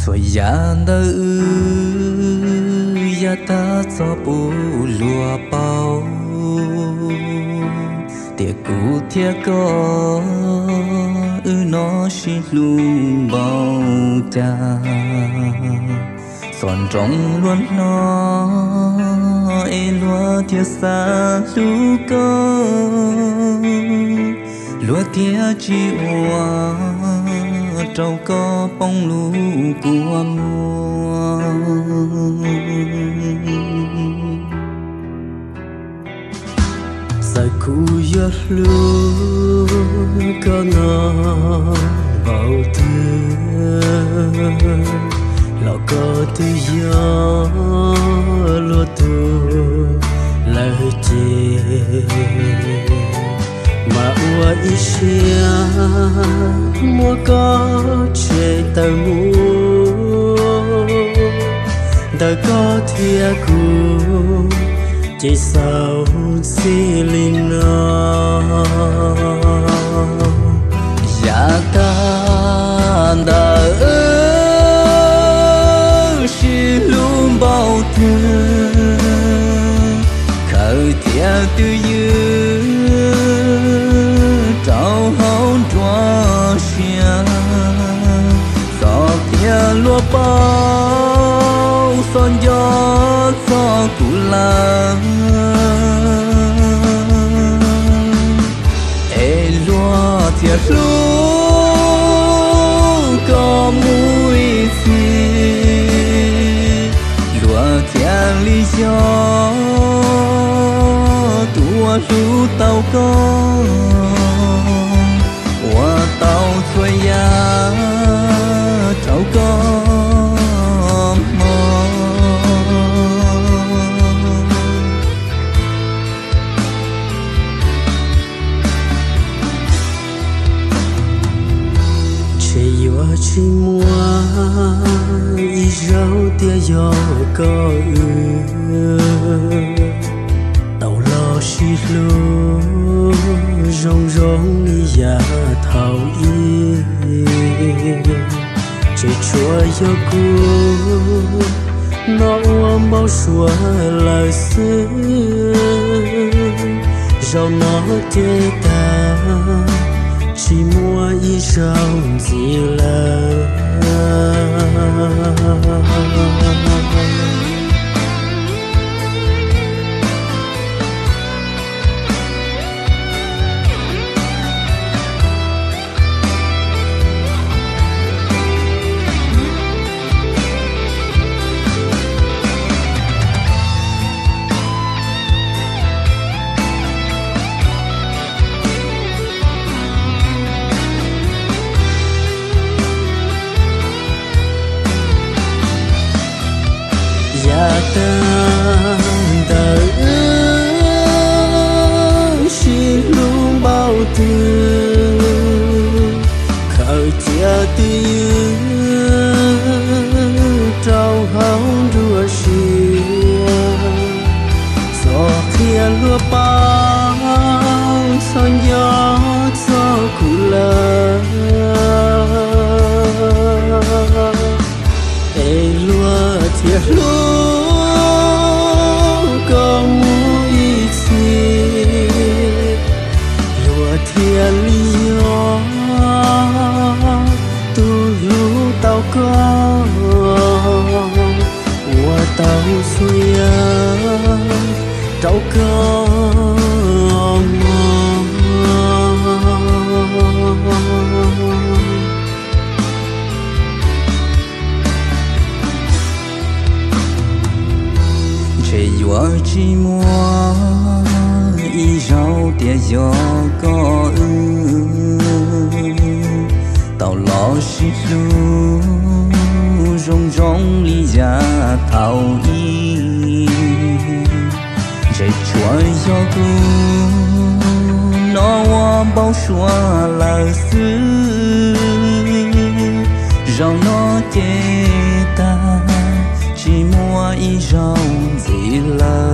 Txhua yam ntawm wb yav tag txog puv luag paub, tiam kuv thiab koj wb no sib hlub npaum cas. Txhua nroog luag hnov es luag thiaj xav hlub koj, luag thiaj tsis ua rau koj poob lub kua muag. Txawm kuv yuav hlub koj no npaum twg los koj twb yog luag tus lawm ces, mas ua ib siab muab koj tshem tawm mus, ntawm koj thiab kuv ces xaus txij li no. Yav tag ntawm wb sib hlub npaum twg, khaws thiab twj ywm rau hauv nruab siab, txog thiab luag paub, txog nco txog kuv lawm, es luag thiaj hlub koj mus ib txhis, luag thiaj li yog tus uas hlub tau koj, ua tau txhua yam rau koj hmov. Ntshe yuav tsis muaj ib zaug tiag yog koj wb tau los sib hlub zoo zoo li yav thaum ub. Tseem tshuav yog kuv no ua npau suav lawm xwb. Zaum no ces tag, tsis muaj ib zaug ntxiv lawm. Yav tag ntawm wb sib hlub npaum twg, khaws cia twj ywm rau hauv nruab siab, txog qhia luag paub, txog nco txog kuv lawm, es luag thiaj hlub koj mus ib txhis, luag thiaj li yog tus hlub tau koj, ua tau txhua yam rau koj mog. Thiaj yog koj wb tau los sib hlub zoo zoo li yav thaum ub. Ntshe tsuas yog kuv no ua npau suav lawm xwb. Zaum no ces tag, tsis muaj ib zaug ntxiv lawm.